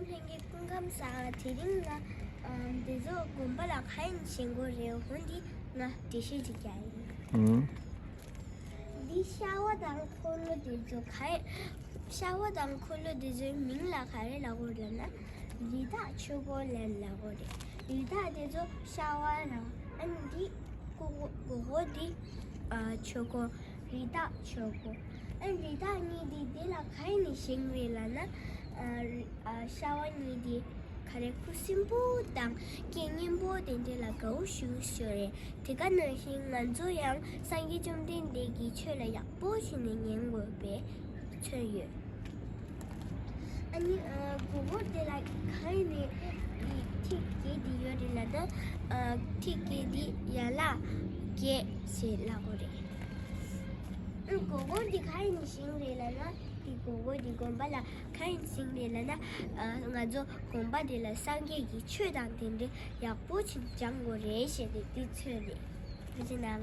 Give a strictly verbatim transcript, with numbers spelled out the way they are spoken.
ལྷན་རྒྱས་སྐུ་ཁམས་བཟང་། དེ་རིང་ང་ཨམ་དེ་ཚོ་དགོན་པ་ལ་ག་ཡིན་བཞེངས་དགོས་རེད། འོ་འདི་ང་འགྲེལ་བཤད་ཅིག་རྒྱག་ཡིན། ཨུམ། འདི་ཤ་བ་དང་འཁོར་ལོ་དེ་ཚོ་ག་ཡིན། ཤ་བ་དང་འཁོར་ལོ་དེ་ཚོའི་མིང་ལ་ག་རེ་ལབ་དགོས་རེད་ལབ་ན། རི་དྭགས་ཆོས་འཁོར་ལབ་ལབ་དགོས་རེད། རི་དྭགས་དེ་ཚོ་ཤ་བ་རང་ཨ་ནི་འདི་མགོ་མགོ་སྐོར་འདི་ཨ་ཆོས་འཁོར། རི་དྭགས་ཆོས་འཁོར། ཨ་རི་དྭགས་གཉིས་འདི་དེ་ལ་ག་ཡིན་ནས་བཞེངས་རེད་ལབ་ན། ཨ་རི་ཨ་ཤ་བ་གཉིས་འདི་ག་རེ་ཁུ་སིམ་པོ་དང་སྐད་སྙན་པོ་དེ་འདྲ་ལ་དགའ་བོ་ཞེ་པོ་ཡོད་རེད། དེ་ག་ནང་བཞིན་ང་ཚོ་ཡང་སངས་རྒྱས་བཅོམ་ལྡན་འདས་ཀྱི་ཆོས་ལ་ཡག་པོ་ཞིག་ནས་ཉན་དགོས་པའི་མཚོན་ཡོད། ཨ་ནི་ཨ་མགོ་སྐོར་དེ་ལ་ག་རེ་ནས་ཐིག་བརྒྱད་དེ་ཡོད་རེད་ལབ་ན། ཨ་ཐིག་བརྒྱད་དེ་ཡན་ལག་བརྒྱད་ཞེས་ལབ་དགོས་རེད། ཨ་མགོ་སྐོར་དེ་ག་རེ་ནས་བཞེངས་རེད་ལབ་ན། དེ་མགོ་སྐོར་དེ་དགོན་པ་ལ་ག་རེ་ནས་བཞེངས་རེད་ལབ་ན། ཨ་ང་ཚོ་དགོན་པ་དེ་ལ་སངས་རྒྱས་ཀྱི་ཆོས་དང་དེ་འདྲའི་ཡག་པོ་ཅིག་སྦྱང་དགོས་རེད་ཞེས་དེ་དེ་མཚོན་རེད། ཐུགས་རྗེ་གནང་།